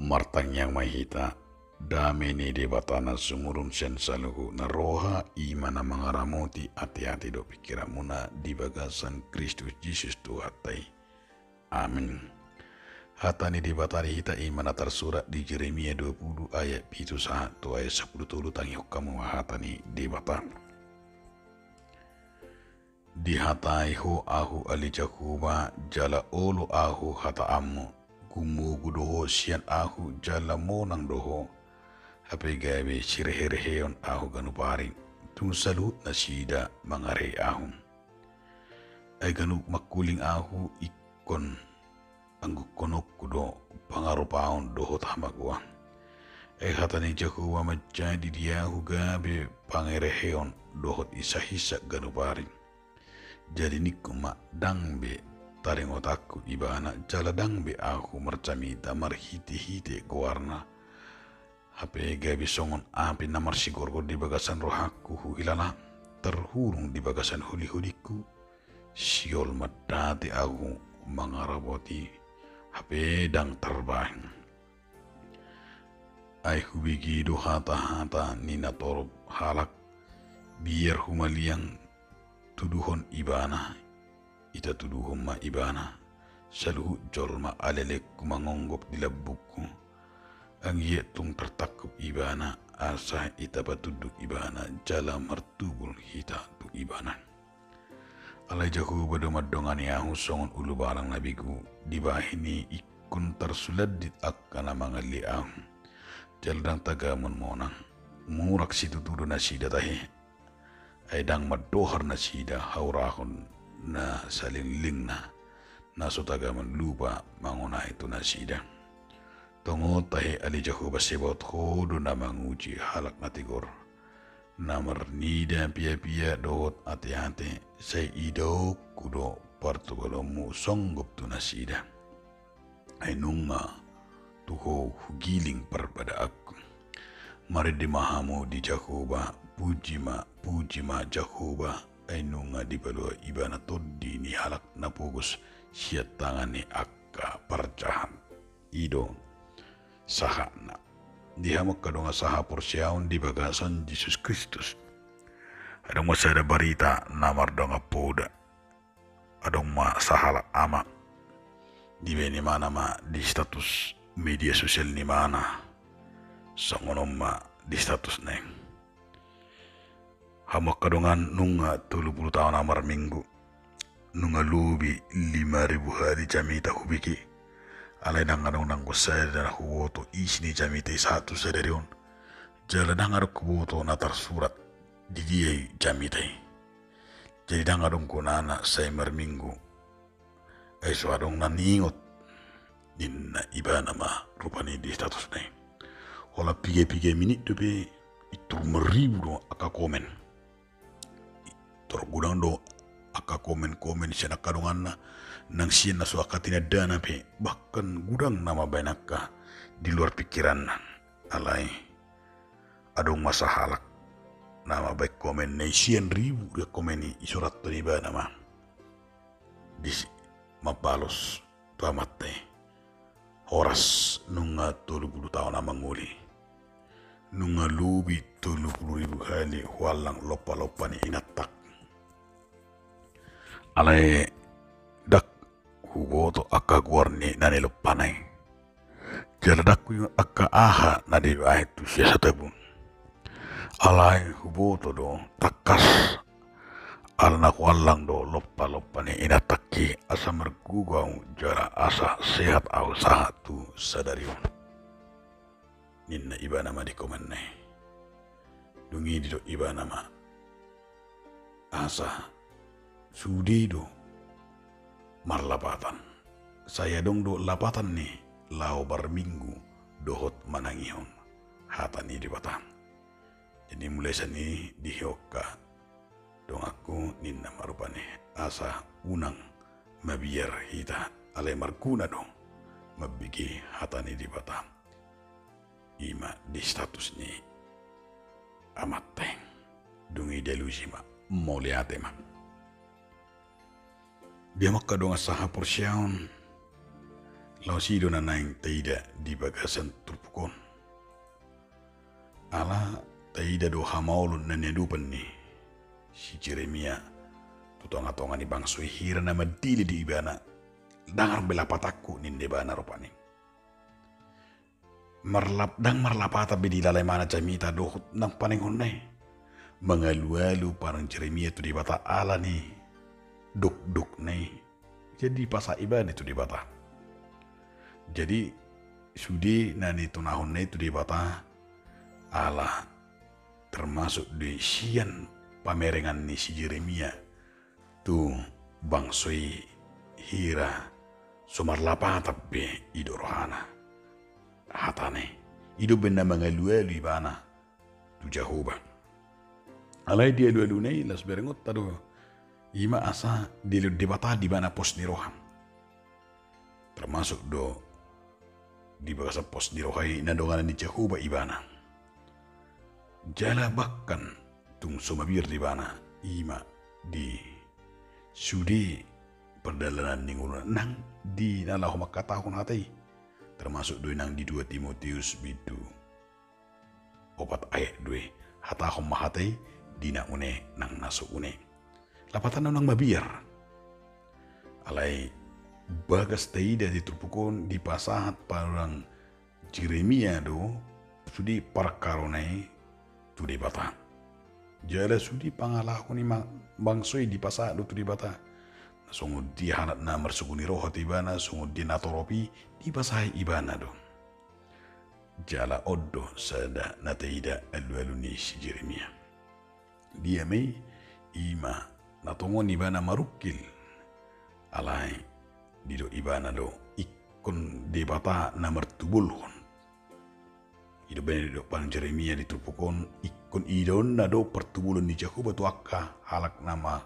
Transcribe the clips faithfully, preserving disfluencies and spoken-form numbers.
Martangiang ma hita. Dame ni Debata na sumurung sian saluhutna roha, i ma na mangaramoti ateate dohot pingkiranmuna di bagasan Kristus Jesus Tuhanta i. Amin. Hata ni Debata di hita i ma na tarsurat di Jeremia dua pulu ayat pitu sahat tu ayat sampulu tolu. Tangihon hamu ma hata ni Debata. Dihatai ho ahu ale Jahowa, jala olo ahu hataanmu. Gumogo do ho sian ahu jala monang do ho. Hape gabe sirehereheon ahu ganup ari, tung saluhut nasida mangarehei ahu. Ai ganup mangkuling ahu ingkon angguhononku do pangarupaon dohot hamagoan. Ai hata ni Jahowa manjadi di ahu gabe pangereheon dohot isahisak ganup ari. Jadi ningku ma, ndang be taringotanku ibana, jala ndang be ahu marjamita marhitehite goarna. Hape gabe songon api na marsigorgor di bagasan rohangku huhilala, tarhurung di bagasan holiholingku, sihol mandate ahu mangaramoti, hape ndang tarbahen. Ai hubege do hatahata ni natorop halak, biar humaliang tuduhon ibana, ita tuduhon ma ibana, saluhut jolma alelengku mangonggop di lambungku. Anggiat tung tartangkup ibana, asa ita patunduk ibana, jala martubul hita tu ibana. Alai Jahowa do mandongani ahu songon ulubalang na begu, dibahen i ingkon tarsulandit angka na mangalili ahu. Jala ndang tagamon monang. Murang situtu do nasida tahe. Ai ndang mandohar nasida haurahon na salinglingna, na so tagamon lupa mangonai tu nasida. Tongon tahe ale Jahowa Sebaot, ho do na manguji halak na tigor, na marnida piapia dohot ateate, sai idaonku do partubalonmu songgop tu nasida. Ai nunga tu ho hugiling parbadaanku. Marende ma hamu di Jahowa, puji ma, puji ma Jahowa, ai nunga dipalua ibana tondi ni halak na pogos sian tangan ni angka parjahat. I do sahatna. Di hamu angka dongan sahaporseaon di bagasan Jesus Kristus. Adong ma sada barita na mardongan poda. Adong ma sahalak ama. Dibaen ibana ma di status media sosial ni ibana. Songon on ma di statusna i. Hamu angka dongan, nunga tolu pulu taon ahu marminggu. Nunga lobi lima ribu hali jamita hubege. Alai ndang adong nanggo sada na huboto isi ni jamita i sahat tu sadari on. Jala ndang adong huboto na tarsurat di dia i jamita i. Jadi ndang adong gunana sai marminggu. Ai so adong na niingot, ninna ibana ma rupani di statusna i. Holan piga-piga minit dope, i tor marribu do angka komen. I tor godang do angka komen-komen sian angka donganna, nang sian na so angka tinandana pe, bahkan godang nama baen angka di luar pikiranna. Alai adong ma sahalak nama baen komen na i sian ribu dia komen i, isurathon ibana ma. Disi mambalos tu amanta i. Horas, nunga tolu pulu taon ahu mangoli. Nunga lobi tolu pulu ribu hali huallang lompa-lompa ni inantak. Alai ndang huboto angka goar ni na nilompana i. Jala ndang huingot angka aha na dibaen tu siasat abun. Alai huboto do tangkas ala na huallang do lompa-lompa ni inantak i, asa margogo ahu jala asa sehat ahu sahat tu sadari on. Ninna ibana ma di komenna i. Dung i didok ibana ma, asa sude do marlapatan. Sai adong do lapatan ni laho marminggu dohot manangihon hata ni Debata. Jadi mulai sian i dihehononku donganku, ninna ma rupani, asa unang mabiar hita, alai marguna do mambege hata ni Debata. I ma di status ni amanta i. Dung i dialusi ma, mauliate ma. Di hamu angka dongan sahaporseaon, Laos i do na naeng taida di bagasan turpuk on. Ala taida do hamaolon na niadopan ni si Jeremia tu tonga-tonga ni bangso i, hira na mandele do ibana. Ndang adong be lapatanku, ninna ibana rupani. Marlap-, ndang marlapatan be dilala ibana jamita dohot na paneanghonna i. Mangalualu panurirang Jeremia tu Debata ala ni dokdokna i. Jadi dipasahat ibana tu Debata. Jadi sude na nitunahonna i tu Debata, ala termasuk do i sian pamerengan ni si Jeremia tu bangso i, hira so marlapatan be i do rohana. Hatana i, i do umbahen na mangalualu ibana tu Jahowa. Alai di alualuna i laos berengonta do, i ma asa dilehon Debata di ibana pos ni roha. Termasuk do di bagasan pos ni roha i na donganan ni Jahowa ibana. Jala bahkan tung so mabiar do ibana, i ma di sude pardalanan ni ngoluna nang di na laho manghatahon hata i. Termasuk do i nang di dua Timoteus bindu opat ayat dua, hatahon ma hata i di na une nang na so une. Lapatanna unang mabiar. Alai bagas taida di turpuk on dipasahat panurirang Jeremia do sude parkarona i tu Debata. Jala sude pangalaho ni ma-, bangso i dipasahat do tu Debata. Songon dia halak na marsogo ni roha tu ibana, songon dia natorop i dipasahat ibana do. Jala on do sada na taida alualu ni si Jeremia. Dia ma i, i ma na tongon ibana marungkil. Alai didok ibana do, ingkon Debata na martubuhon. I do umbahen na didok panurirang Jeremia di turpuk on, ingkon idaonna do partubuhon ni Jahowa tu angka halak na ma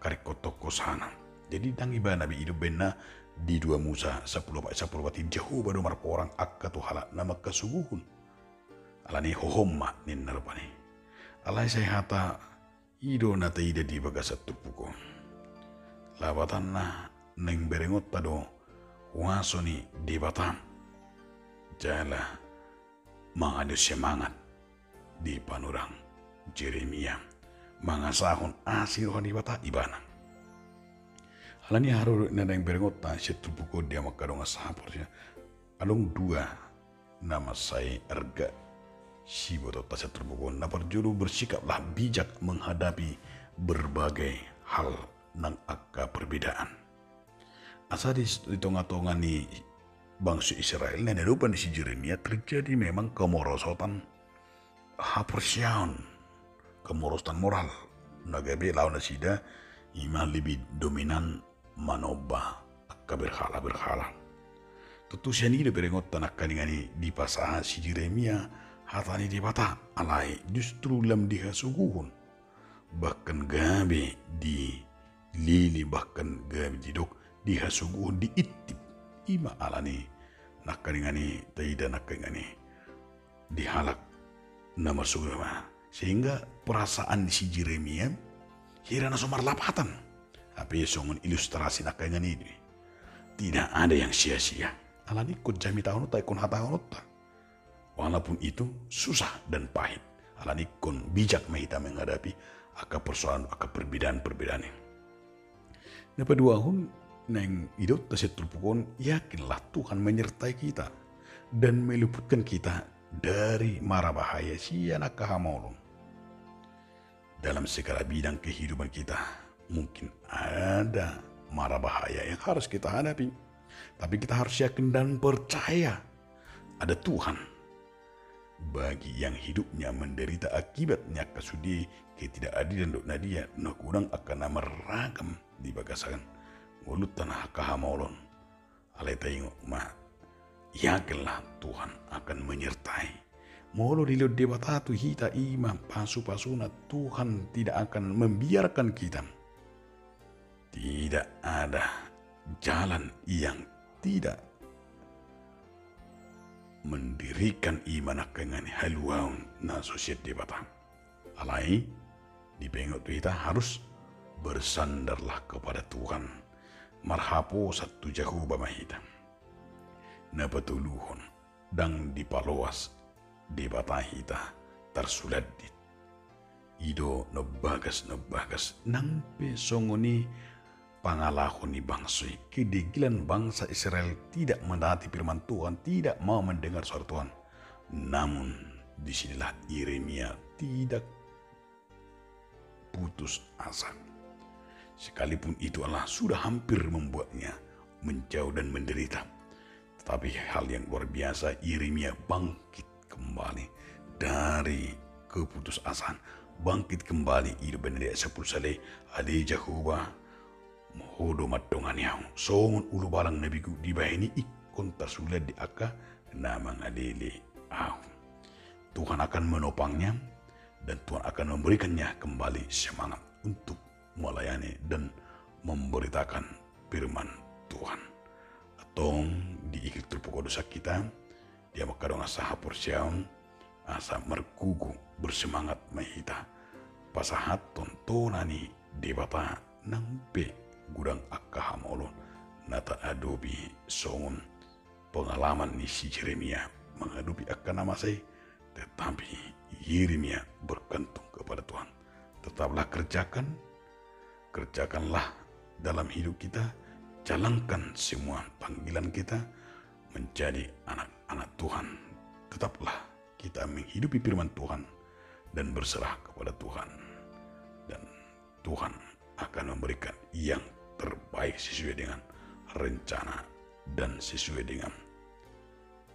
karingkothon hosana. Jadi ndang ibana be, i do umbahen na di dua Musa sampulu opat, sampulu opat i, Jahowa do marporang angka tu halak na mangkasuguhon. Alani hohom ma ninna rupani. Alai sai hata i do na taida di bagasan turpuk on. Lapatanna naeng berengonta do huaso ni Debata. Jala mangalehon semangat di panurirang Jeremia, mangasahon asi roha ni Debata ibana. Alani i, haru do na naeng berengonta sian turpuk on di hamu angka dongan sahaporseaon, adong dua na mansai arga sibotoonta sian turpuk on. Na parjolo, bersikaplah bijak menghadapi berbagai hal nang angka perbedaan. Asa di, di tonga-tonga ni bangso Israel na niadopan ni si Jeremia terjadi memang kemorosotan haporseaon, kemorosotan moral. Na gabe laho nasida i ma lebih dominan manomba angka berhala-berhala. Tontu sian i do berengonta nangkaningan i dipasahat si Jeremia hata ni Debata, alai justru lam dihasuguhon. Bahkan gabe dilili, bahkan gabe didok dihasuguhon, diintip. I ma alani nangkaningan i taida nangkaningan i di halak na marsogo ni roha. Sehingga perasaan ni si Jeremia hira na so marlapatan. Hape songon ilustrasi nangkaningan i do i. Tidak ada yang sia-sia. Alani ingkon jamitahononta, ingkon hatahononta. Walaupun itu susah dan pahit. Alani ingkon bijak ma hita menghadapi angka persoalan, angka perbedaan-perbedaan i. Na paduahon naeng idaonta sian turpuk on, yakinlah Tuhan menyertai kita dan meluputkan kita dari mara bahaya sian angka hamaolon. Dalam segala bidang kehidupan kita, mungkin ada mara bahaya yang harus kita hadapi. Tapi kita harus yakin dan percaya ada Tuhan. Bagi yang hidupnya menderita akibat ni angka sude ketidakadilan dohot na dia, na godang angka na marragam di bagasan ngolunta na angka hamaolon. Alai taingot ma, yakinlah Tuhan akan menyertai. Molo dilehon Debata tu hita i ma pasu-pasuna, Tuhan tidak akan membiarkan kita. Tidak ada jalan yang tidak mendirikan i ma nangkaningan i haluaon na so sian Debata. Alai dipaingot tu hita harus bersandarlah kepada Tuhan. Marhaposan tu Jahowa ma hita. na patoluhon, ndang dipaloas Debata hita tarsulandit. I do na umbagas, na umbagas, nang pe songon i pangalaho ni bangso i, kedegilan bangsa Israel tidak mentaati firman Tuhan, tidak mau mendengar suara Tuhan. Namun disinilah Yeremia tidak putus asa. Sekalipun itu Allah sudah hampir membuatnya menjauh dan menderita, tetapi hal yang luar biasa, Yeremia bangkit kembali dari keputusasaan. Bangkit kembali, i do baen di ayat sampulu sada, ale Jahowa, Ho do mandongani ahu, songon ulubalang na begu dibahen i ingkon tarsulandit angka na mangalele ahu. Tuhan akan menopangnya dan Tuhan akan memberikannya kembali semangat untuk melayani dan memberitakan firman Tuhan. Antong diigil turpuk on do sian hita, di hamu angka dongan sahaporseaon, asa margogo, bersemangat ma hita pasahathon tona ni Debata nang pe godang angka hamaolon na taadopi songon pengalaman ni si Yeremia menghadapi angka na masa i, tetapi Yeremia bergantung kepada Tuhan. Tetaplah kerjakan, kerjakanlah dalam hidup kita, jalankan semua panggilan kita menjadi anak-anak Tuhan. Tetaplah kita menghidupi firman Tuhan dan berserah kepada Tuhan. Dan Tuhan akan memberikan yang terbaik sesuai dengan rencana dan sesuai dengan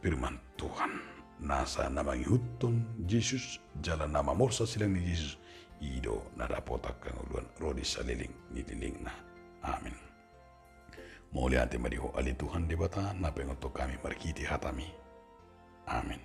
firman Tuhan. Nasa na mangihuthon Jesus, jala na mamorsan silang ni Jesus, i do na dapotan hangoluan ro di saleleng ni lelengna. Amin. Mauliate ma di Ho ale Tuhan Debata, na paingothon hami marhite hataMi. Amin.